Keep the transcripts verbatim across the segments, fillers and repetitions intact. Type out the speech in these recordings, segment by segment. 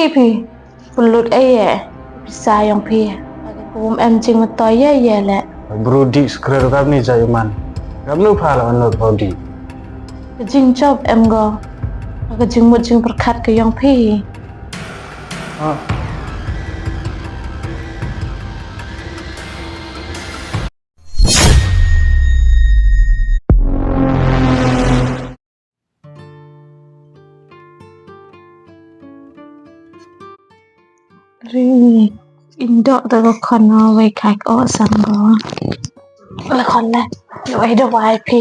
Phi, phi pynlut ei e, pisa yong phi. Ka bym em jingmyntoi ye ye le. Bru dih skret kam ni jait u man. Kamnu pha la wan lut pha u dih. Ka jingjop em ko. Ka jingmut jingpyrkhat ka yong phi. Ah. Ri, indok da ko khon o, wei khai ko sang ko. La khon le, lo ai da wai phi.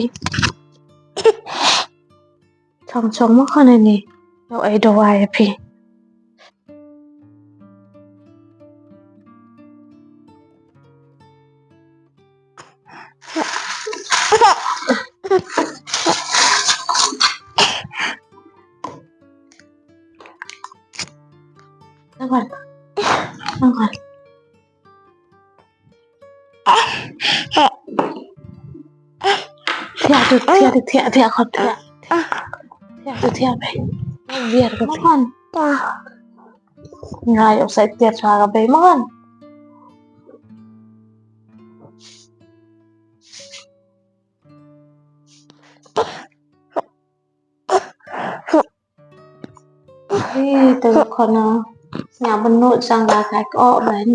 Chong chong mo khon ni, lo ai da wai phi. Nangwan. Nangwan. Thiah tu, thiah tu, thiah, thiah khon, thiah. Thiah tu, thiah bei. Biar ko khon. Ngai, usai tiar chwa ka bei mon. Ih, te khon o. Sñiaw bynnud sang ka kai ko ban.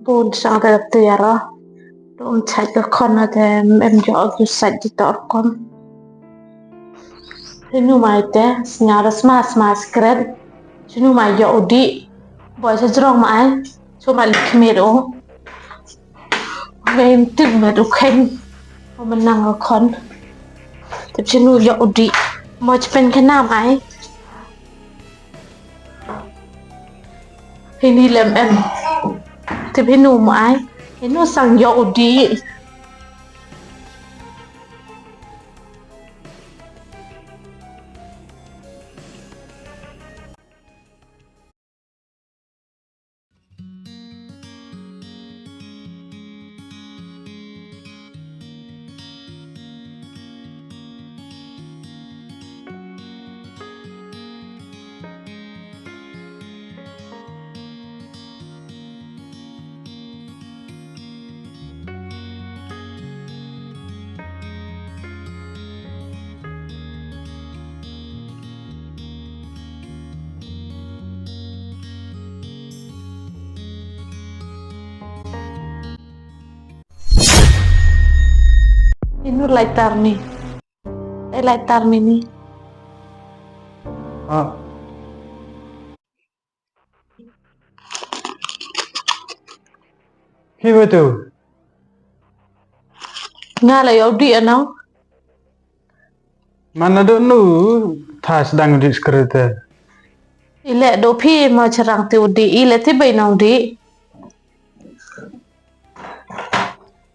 Bun sang te tiar o. Dum chait ka khon o te em yoh u sait di tor kom. Te nu mai te sñiaw da sma sma skret. Chinu mai yoh u dih. Boi sa jrong mai. Chu mai li khmir u. Wei tip met u kheng. O man nang ka khon. Tip chinu yoh u dih. Mo chpen khana mai. Hini lem em. Tip hinu mai. Hinu sang yoh u dih. Inu lai tar mi. Eh, lai tar mi ni. Ah. Ki betu. Nga la yoh u dih ano. Mana do nu tha sdang u dih skret te. Ile do phi ma charang te u dih, ile te bei nong dih.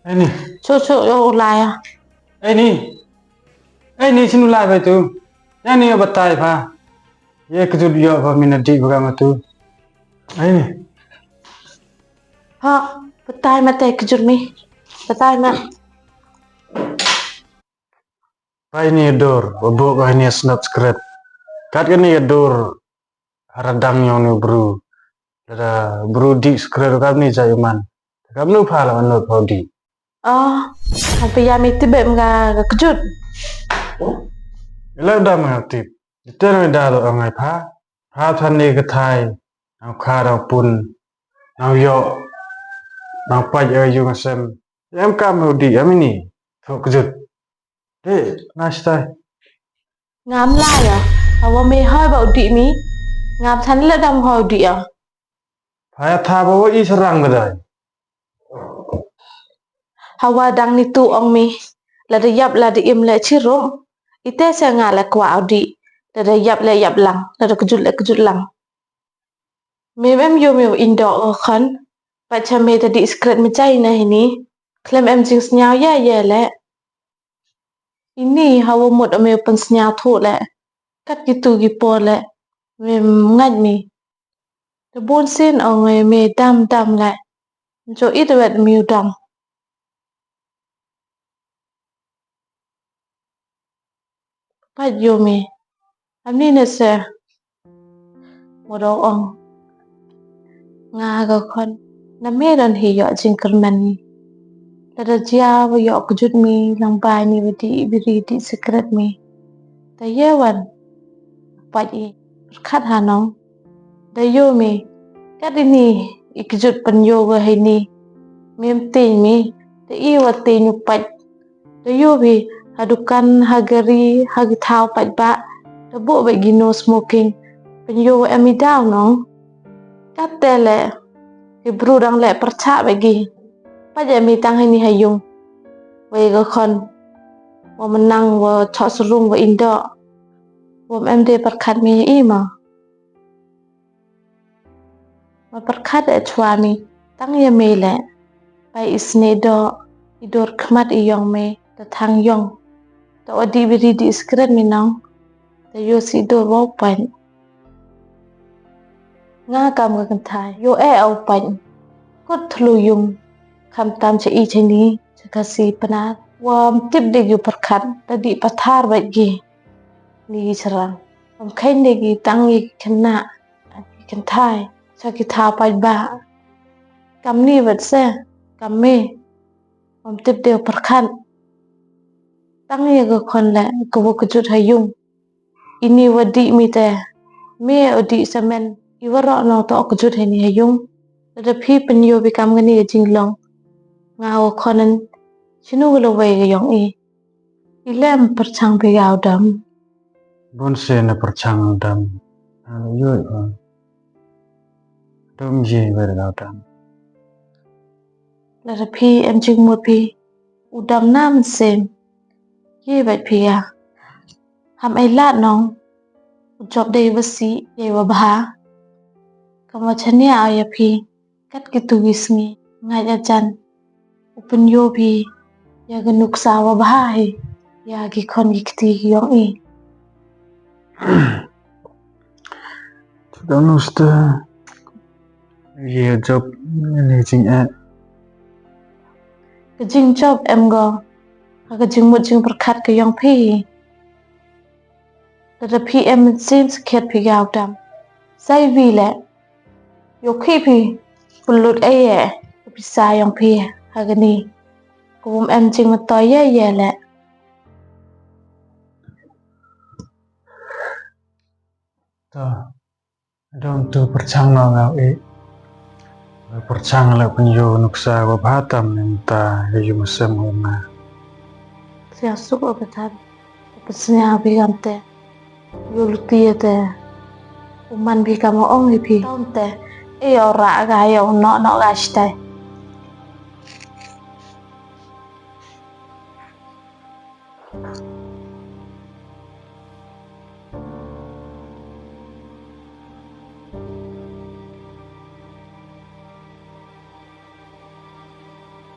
Ei ni. Chu chu yoh u lai a. Ei ni. Ei ni, chinu lai betu. Ya ni batai pha. Ye kjut yoh pha mi na dih baga ma tu. Ei ni. Ha, batai ma te kjut mi. Batai ma. Pha ini dur, babuk pha ini snap skret. Kat kani dur, hara dang yong ni bru. Lada bru dih skret kam ni jait u man. Kamnu pha la wan lut pha u dih. Oh, apa ya mi tip em ka, ka kjut. Ila dam nga tip. Ite na da do ngai pha. Pha than ni ka thai. Nang kha nang pun. Nang yoh. Nang pait ya yung sem. Em kam u dih, em ini. Thok kjut. Te, nashta. Ngam lai ya. Hawa me hoi ba u dih mi. Ngam than le dam hoi u dih ya. Pha ya tha ba wa i sarang ka dai. Hawa dang ni tu ong mi. Lada yap lada im le chirup. Ite se nga le kwah u dih. Lada yap le yap lang. Lada kjut le kjut lang. Me em yoh me indok ka khon. Pat cha me ta dih skret ma chai na hini. Khlem em jingsñiaw ya ya le. Ini hawa mut me pynsñiaw thu le. Kat ki tu ki por le. Me ngait mi. Te bun sin ong me dam dam le. Njo i te wet mi u dam. Pait yoo mi. Amni ne se. Mo daw ong. Nga ka khon. Na me don hi yoh jingkyrmen i. Lada jia wa yoh kjut mi lang bai ni wa dih biri dih sikret mi. Ta ye wan. Pait i. Pyrkhat ha nong. Da yoo mi. Kat ini i kjut pynyoo wa heini. Mem teiñ mi. Da i wa teiñ u pait. Da yoo phi, ha dukan, ha gari, ha ki thaw paidbah, da booh bait ki no smoking. Pynyoo wa em i daw nong. Katte le, ki bru dang le pyrchah bait ki. Pait em i tang heini ha yung. Wei ka khon. Wa mynang, wa choh srung, wa indoh. Wa em de pyrkhat mi i ma. Ma pyrkhat e chwa mi, tang ya me le. Pai i sne doh, i dur khmat i yong me, da thang yong. Da wa dih biri dih sikret mi nong. Da yoo si dur wa u pait. Nga kam ka kynthai, yoo e u pait. Kut thlu yung, kham tam cha i cha ni, cha Khasi Pnar. Wa tip de yoo pyrkhat, da dih pathar bait ki. Ni ki chyrang. Kam khein de ki tang i khynnah. Ki kynthai, cha ki thaw paidbah. Kam ni wat se, kam me. Wam tip de pyrkhat. Tang ya ka khon le, ka wa kjut ha yung. Ini wa dih mi te. Me o dih samen. I waroh no to kjut heini ha yung. Lada phi pynyoo phi kam kani ka jinglong. Nga wa khonen. Chinu wa la wei ka yong i. I lem pyrchang phi ka u dam. Bun se na pyrchang u dam. Ano yoi ba. Dom ye ba da u dam. Lada phi em jingmut phi. U dam na mynsiem. Ye bait phi ya. Ham ai lad nong. U jop dei wa si, ye wa bha. Kam wa chania ya phi. Kat ki tu ki sngi, ngait ajan. U pynyoo phi, ya ka nuksa wa bha hi, ya ki khon ki kti ki yong i. Chadang nusta, ye jop, ni jing e. Ka jingjop em go, ha ka jingmut jingpyrkhat ka yong phi. Lada phi em mynsiem sakhiat phi ka u dam. Sai wi le. Yoo khi phi. Pynlut e ye. Ka pisa yong phi. Ha kani. Ka wam em jingmyntoi ye ye le. To. Dom tu pyrchang no nga e. Pyrchang le pynyoo nuksa wa bha tam ne mynta ka yung sem u nga. Sia suk o ka than. Pynsnia phi kam te. Yoo luti ya te. U man phi kam ong hi phi. Tam te. E o ra ga ya u no no ga shitai.